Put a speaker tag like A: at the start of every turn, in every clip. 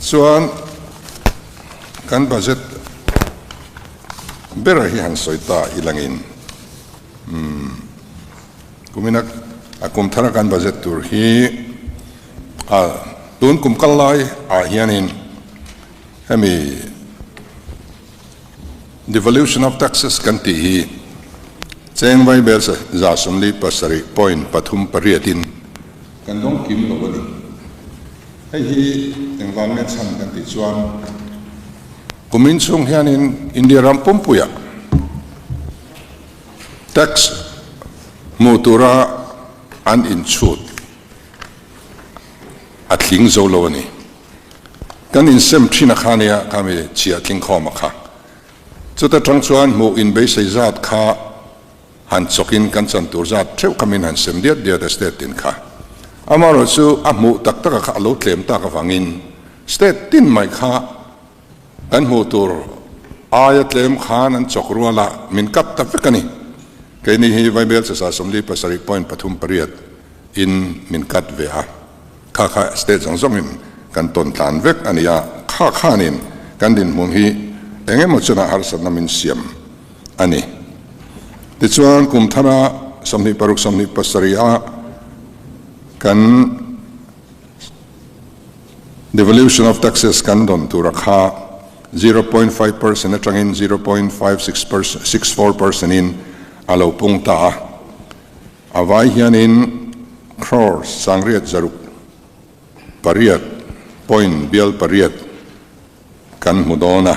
A: Chuan kan budget ber hi han sawi ta ilangin umm kumina a kum thara kan budget tur hi a tun kum kal lai ah hianin hemi devolution of taxes kan tih hi cheng vaibel 47 point 3 8 in kan dawng kim lo a ni. Hei hi engvang nge chhan kan tih chuan kumin chhung hianin India ram pumpuiah tax hmuh tura an inchhut a tling zo lo a ni. Kan insem thin a kha nia khami chhiah tling khawm a kha. Chuta tang chuan hmuh inbeisei zat kha Han chawkin kan chan tur zat theuh kha min han sem diat diat a state tin kha. Amaherawhchu a hmuh tak taka kha a lo tlem tak avangin state tin mai kha kan hmuh tur aia tlem khan an chawk rual a, min kap ta vek a ni. Keini hi Vaibel chasa 47 point 3 8 in min cut ve a, kha kha state zawng zawngin kan tawn tlan vek a ni a, kha khanin kan dinhmun hi eng emaw chunah harsatna min siam a ni. Tichuan, kum thara 26 27 a kan devolution of taxes kan dawn tura kha 0.5% atangin 0.56 64% in a lo pung ta a. A vai hianin crore 800 8 point bial 8 kan hmu dawn a,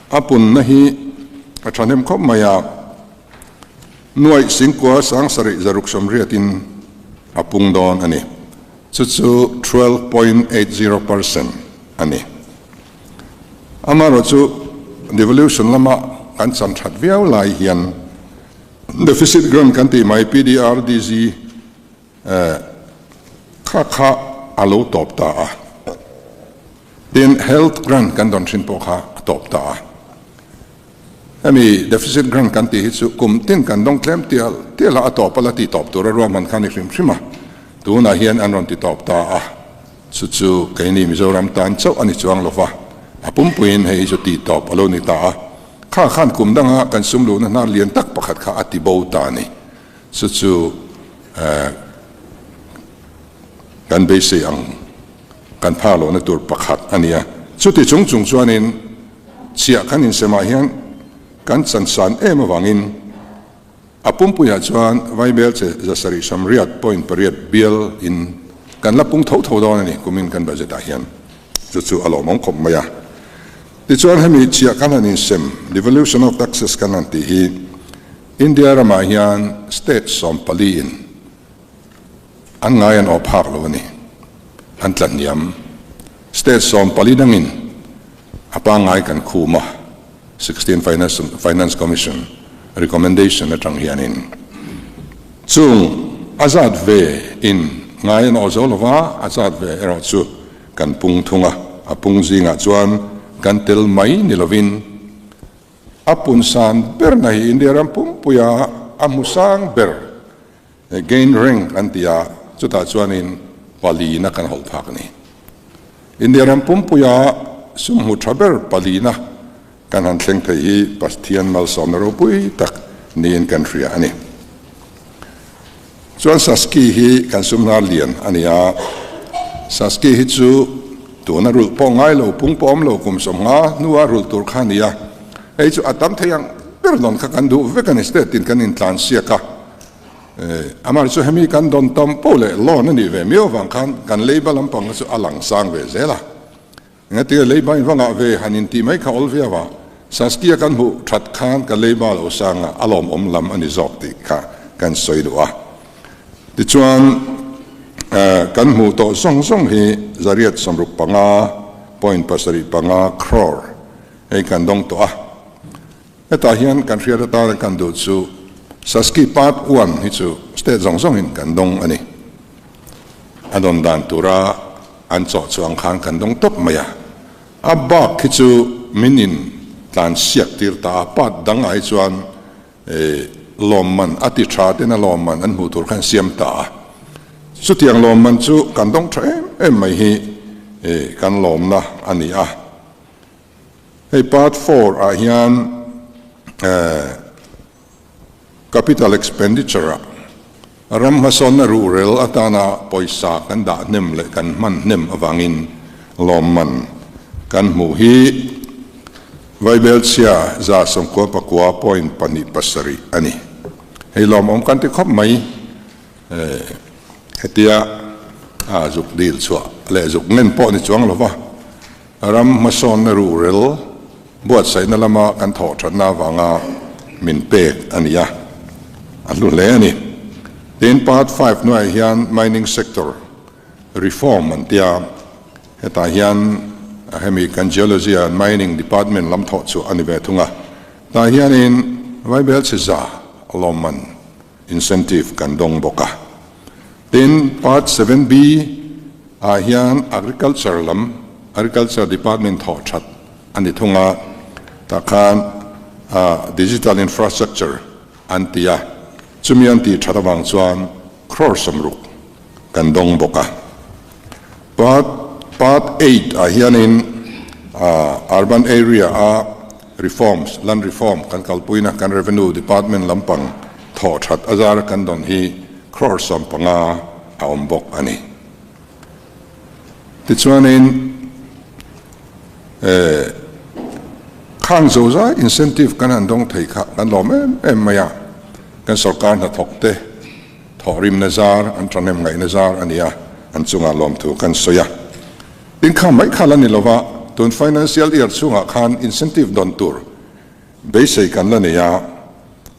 A: a punna hi a thahnem khawp mai a, nuaih singkua 7000 680 in a pung dawn a ni. Chu chu 12.80% a ni. Amaherawhchu devolution lama kan chan that viau lai hian deficit grant kan tih mai PDRDG Kha kha a lo tawp ta a. Tin, health grant kan dawn thin pawh kha a tawp ta a. Hemi deficit grant kan tih hi chu kum tin kan dawng tlem tial tial a, a tawp a la ti tawp tur a ruahman kha a ni hrim hrim a. Tunah hian an rawn ti tawp ta a, chu chu keini Mizoram tan chauh a ni chuang lo va, a pumpuiin hei hi chu ti tawp a lo ni ta a. Kha khan kum danga kan sum luhna hnar lian tak pakhat kha a ti bo ta a ni. Chu chu kan beisei ang kan phak lohna tur pakhat a ni a. Chuti chung chung chuanin chhiah kan insemah hian kan chansan em avangin a pumpuiah chuan Vaibel che 700 80 point 8 bial in kan la pung tho tho dawn a ni kumin kan budget ah hian. Chu chu a lawmawm khawp mai a. Tichuan hemi chhiah kan han insem, devolution of taxes kan han tih hi, India ramah hian state 14 in an ngai an awh phak lo a ni. An tla hniam. State 14 dangin a pangngai kan khum a, 16 Finance Finance Commission recommendation atang hianin chung a zat ve in ngai an awh zo lo va, a zat ve erawh chu kan pung thung a, a pung zingah chuan kan tel mai ni lovin, A punsan berna hi India ram pumpuia a hmu sang ber gain rank an ti a, chutah chuanin palina kan hawlh phak a ni. India ram pumpuia sum hmu tha ber palina kan han thleng thei hi Pathian malsawmna ropui tak niin kan hria a ni. Chuan Saski hi kan sum hnar lian a ni a, Saski hi chu tuna rulh pawh ngai lo, pung pawh awm lo kum 50 hnua rulh tur kha a ni a, hei chu a tam thei ang ber dawn kha kan duh vek a ni, state tin kan intlan siak a, amah chu hemi kan dawn tam poh leh loan a nih ve miau avang khan kan leiba lampang kha chu a lang sang ve zel a. Engati leiba in va ngah ve han intih mai kha awl viau a, Saskia kan hmuh that khan ka leiba lo sang a, a lawmawm lam a ni zawk tih kha kan sawi duh a. Tichuan kan hmuh tawh zawng zawng hi 865 point 75 crore hei kan dawng tawh a. Hetah hian kan hriat atana kan duh chu Saski part one hi chu state zawng zawngin kan dawng a ni. A dawn dan tura an chawh chuang khan kan dawng tawp mai a. A bak khi chu min in tlan siak tir ta a, part dang ah hi chuan lawmman a ti tha ten a lawmman an hmuh tur khan siam ta a. Chutiang lawmman chu kan dawng tha em em mai hi. kan lawmna a ni a. Hei part four ah hian capital expenditure ah ram hmasawnna ruhrel atana pawisa kan dah hnem leh kan hman hnem avangin lawmman kan hmuh hi Vaibelchhia 99 point 2 7 a ni. Hei lawmawm kan ti khawp mai. Hetia zuk dil chhuah leh zuk ngen pawh ni chuang lova ram hmasawnna ruhrel buatsaihna lama kan thawh thatna avanga min pek a ni a, a hlu hle a ni. Tin, Part Five hnuaiah hian Mining Sector Reform an tia, hetah hian hemi kan Geology and Mining Department lam thawh chhuah a ni ve thung a. Tah hianin Vaibelchhe lawmman incentive kan dawng bawk a. Tin, Part 7B ah hian Agriculture lam, Agriculture Department thawh that a ni thung a, tah khan Digital Infrastructure an ti a, chumi an tih that avang chuan crore 60 kan dawng bawk a. Part Part 8 ah hianin Urban Area a Reforms, Land Reform kan kalpuina kan Revenue Department lampang thawh that a zar kan dawn hi crore 15 a awm bawk a ni. Tichuanin khang zo zai incentive kan han dawng thei kha kan lawm em em mai a, kan sorkar hnathawk te thawhrimna zar, an thahnem ngaihna zar a ni a, an chungah lawmthu kan sawi a. Tin kha mai kha la ni lova, tun financial year chhungah khan incentive dawn tur beisei kan la nei a,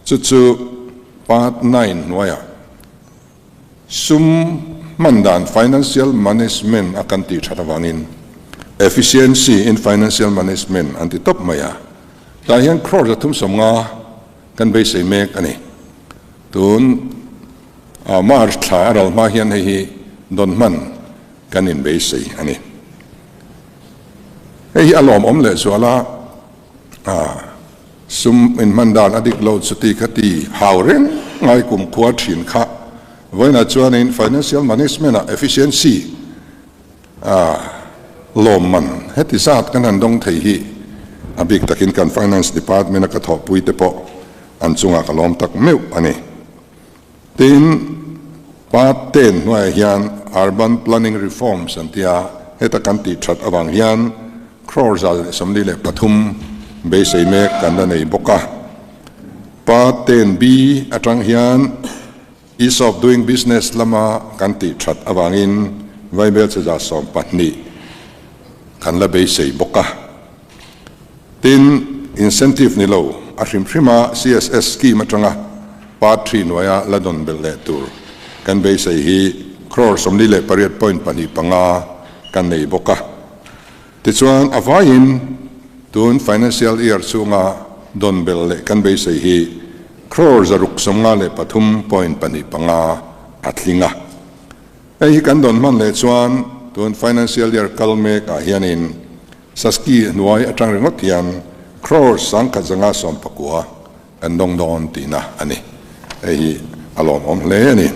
A: chu chu part nine hnuaiah sum hman dan financial management a kan tih that avangin efficiency in financial management an ti tawp mai a, tah hian crore 350 kan beisei mek a ni. Tun March thla a ral hma hian hei hi dawn hman kan inbeisei a ni. Hei hi a lawmawm lehzual a, sum inhman dan a dik lo chuti kha ti hau reng ngai kumkhua thin kha vawiinah chuanin financial management ah efficiency lawmman heti zat kan han dawng thei hi a bik takin kan finance department a ka thawhpui te pawh an chungah ka lawm tak meuh a ni. Tin, Part 10 hnuaiah hian Urban Planning Reforms an ti a, heta kan tih that avang hian crore 143 beisei mek kan la nei bawk a. Part 10 B atang hian Ease of Doing Business lama kan tih that avangin vaibelchhe 12 kan la beisei bawk a. Tin, incentive ni lo, a hrim hrima CSS scheme atanga Part 3 hnuaia la dawn belh leh tur kan beisei hi crore 48 point 2 5 kan nei bawk a. Tichuan, a vaiin tun financial year chhunga dawn belh leh kan beisei hi crore 653 point 2 5 a tling a. Hei hi kan dawn hman leh chuan tun financial year kal mek ah hianin Saski hnuai atang ringawt hian crore 1119 kan dawng dawn tihna a ni. Hei hi a lawmawm hle a ni.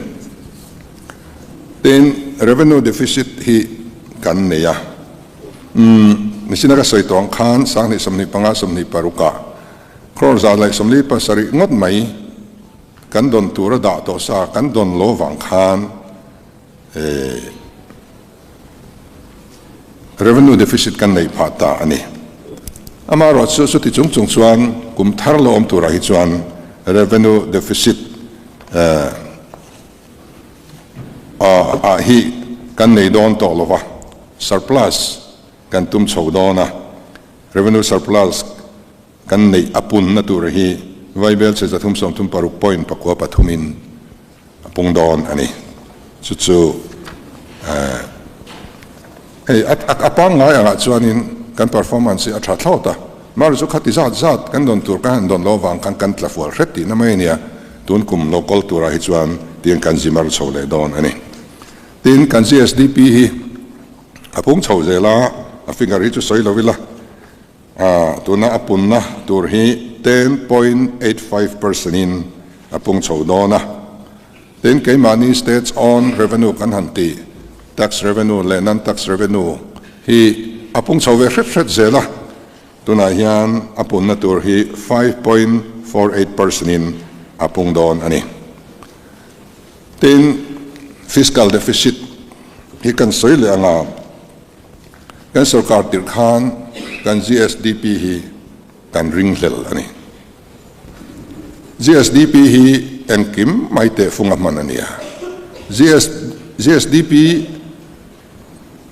A: Tin, revenue deficit hi kan nei a. Umm, nisina ka sawi tawh ang khan 2025 26 ah crore 147 ngawt mai kan dawn tur a dah tawh sa kan dawn lo vang khan eh, Revenue deficit kan neih phah ta a ni. Amaherawh chu chuti chung chung chuan kum thar lo awm turah hi chuan revenue deficit ah hi kan nei dawn tawh lo va, surplus kan tum chho dawn a, revenue surplus Kan neih a punna tur hi Vaibelchhe 336 point 9 3 in a pung dawn a ni. Chu chu hei a pangngai angah chuanin kan performance hi a tha thlawt a. Mar chu khati zat zat kan dawn tur kan han dawn lo avang khan kan tla fual hret tihna mai a nia. Tun kum lo kawl turah hi chuan tiang kan zi mar chho leh dawn a ni. Tin, kan GSDP hi a pung chho zel a, a figure hi chu sawi lo ila. Tuna a punna tur hi 10.85 percent in a pung chho dawn a. Tin, keimahni state's own revenue kan han tih, tax revenue leh non-tax revenue. Hi a pung chho ve hret hret zel a, tunah hian a punna tur hi 5.48 percent in a pung dawn a ni. Tin, fiscal deficit hi kan sawi leh ang a, kan sorkar tirh khan kan GSDP hi kan ringhlel a ni. GSDP hi engkim mai tehfung a hman a ni a, GSDP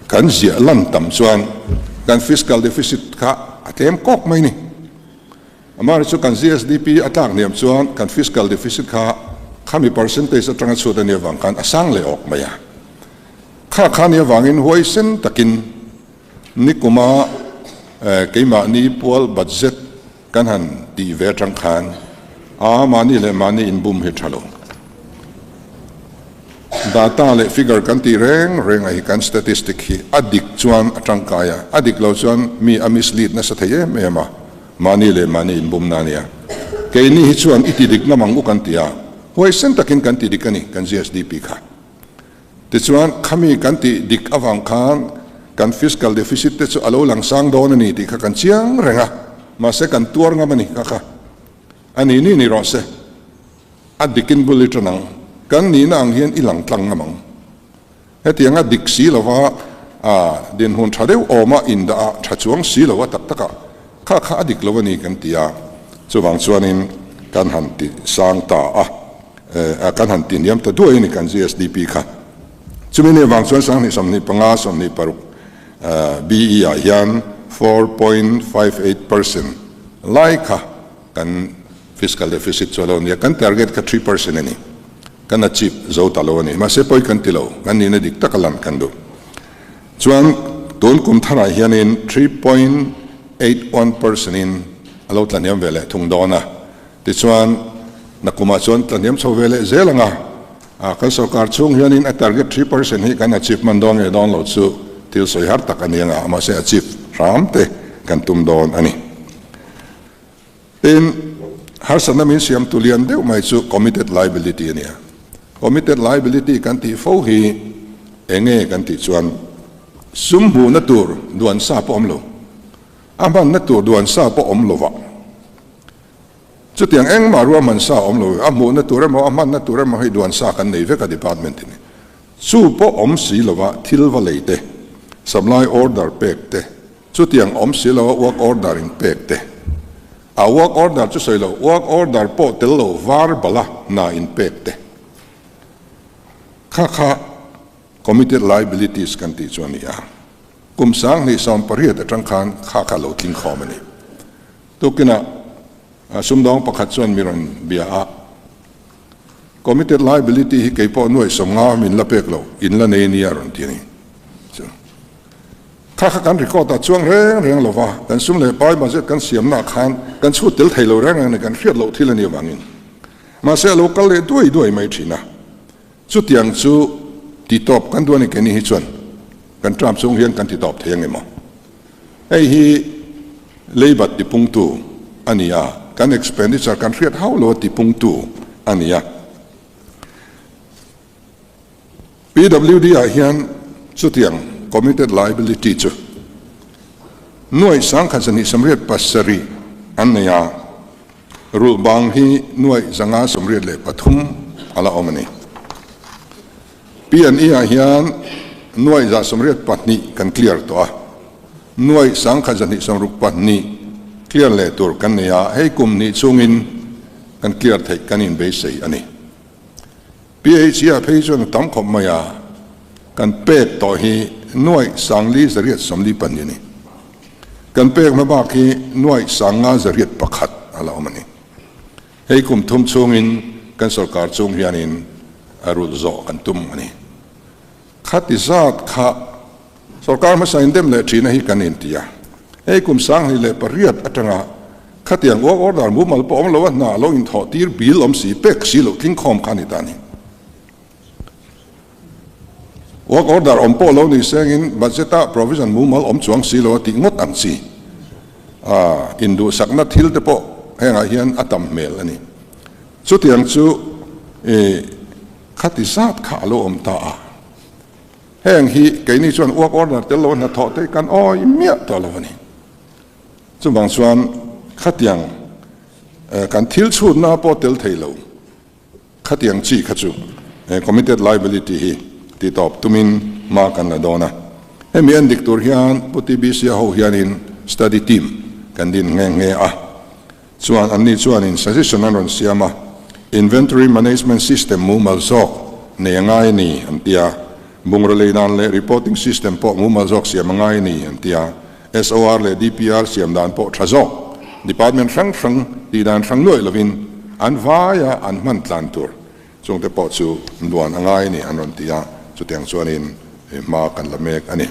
A: Kan ziah lan tam chuan kan fiscal deficit kha a tlem kawk mai ni. Amaherawhchu kan GSDP a tlak hniam chuan kan fiscal deficit kha khami percentage atanga chhut a nih avang khan a sang leh awk mai a. Kha kha nih avangin huaisen takin nikuma keimahni pual budget Kan han tih ve atang khan a mahni leh mahni inbum hi tha lo. Data leh figure kan tih reng reng ah hi kan statistic hi a dik chuan a tangkai a, a dik lo chuan mi a mislead nasa thei em em a, mahni leh mahni inbumna a nia. Keini hi chuan i ti dik ngam ang u kan ti a, huaisen takin kan ti dik a ni kan GSDP kha. Tichuan, khami kan tih dik avang khan kan fiscal deficit te chu a lo lang sang dawn a ni tih kha kan chiang reng a, mahse kan tuar ngam a ni kha kha. A ni ni ni rawh se, a dikin bul i tan ang, kan nihna ang hian i lang tlang ngam ang. Hetiang a dik si lova a dinhmun tha deuh awma indah a tha chuang si lo a tak takah kha kha a dik lo a ni kan ti a, chuvang chuanin kan han ti sang ta a. Kan han tihniam ta duai a ni kan GSDP kha. Chumi ni avang chuan sanghnih 25 26 BE ah hian 4.58 percent lai kha kan fiscal deficit chu a lo nia. Kan target kha 3% a ni. Kan achieve zo ta lo a ni. Mahse pawi kan ti lo. Kan nihna dik taka lan kan duh. Chuan tun kum tharah hianin 3.81 percent in a lo tlahniam ve leh thung dawn a. Tichuan, nakumah chuan tlahniam chho ve leh zel ang a, kan sorkar chhung hianin a target 3% hi kan achieve hman dawn nge dawn lo chu thil sawi har tak a ni ang a, mahse achieve hram te kan tum dawn a ni. Tin, harsatna min siamtu lian deuh mai chu committed liability a ni a. Committed liability kan tih fo hi eng nge kan tih chuan sum hmuhna tur duan sa pawh awm lo, a hmanna tur duan sa pawh awm lovah, Chutiang engmah ruahman sa awm lo, a hmuhna tur emaw a hmanna tur emaw hei duan sa kan nei vek a department in. Chu pawh awm si lova thil va lei te, supply order pek te, chutiang awm si lova work order in pek te. A work order chu sawi lo, work order pawh tel lo var bala hna in pek te. Kha kha committed liabilities kan tih chu a ni a. Kum 2018 atang khan kha kha lo tling khawm a ni. Tukinah sumdawng pakhat chuan mi rawn bia a, Committed liability hi kei pawh nuaih 50 min la pek lo, in la nei nia rawn ti a ni. Chu kha kha kan record ah chuang reng reng lo va, kan sum leh pai budget kan siamnaah khan kan chhut tel thei lo reng reng a ni, kan hriat loh thil a nih avangin. Mahse a lo kal leh duai duai mai thin a. Chutiang chu titawp kan duh a ni keini hi chuan kan term chhung hian kan titawp thei ang emaw? Hei hi leibat tipungtu a ni a, kan expenditure kan hriat hauh lo a tipungtu a ni a. PWD ah hian chutiang committed liability chu nuaih 1287 an nei a. Rulh bang hi nuaih 583 a la awm a ni. P&E ah hian nuaih 182 kan clear tawh a, nuaih 1262 clear leh tur kan nei a, hei kum hnih chhungin kan clear theih kan inbeisei a ni. PHE ah phei chuan a tam khawp mai a, kan pek tawh hi nuaih 4842 a ni. Kan pek hma bak hi nuaih 5801 a la awm a ni. Hei kum thum chhungin kan sorkar chung hianin a rulh zawh kan tum a ni. Khati zat kha sorkar hmasa in dem leh thina hi kan inti a. Hei kum 2008 atanga khatiang work order mumal pawh awm lo a hna lo inthawh tir bil awm si pek si loh tling khawm kha a ni ta a ni. Work order awm pawh lo ni sengin budget ah provision mumal awm chuang si lo a tih ngawt ang chi. A induhsakna thil te pawh hengah hian a tam hmel a ni. Chutiang chu i khati zat kha a lo awm ta a. Heng hi keini chuan work order tel lo hnathawh te kan awi miah tawh lo a ni. Chuvang chuan khatiang kan thil chhutna pawh tel thei lo khatiang chi kha chu committed liability hi ti tawp tumin hma kan la dawn a. Hemi en dik tur hian Pu TBC-a ho hianin study team kan din nghe nghe a. Chuan anni chuanin suggestion an rawn siam a, Inventory Management System mumal zawk nei a ngai a ni an ti a, bungraw lei dan leh reporting system pawh mumal zawk siam a ngai a ni an ti a, SOR leh DPR siam dan pawh tha zawk, department hrang hrang tih dan hrang nuaih lovin an vaia an hman tlan tur chungte pawh chu duan a ngai a ni an rawn ti a, chutiang chuanin hma kan la mek a ni.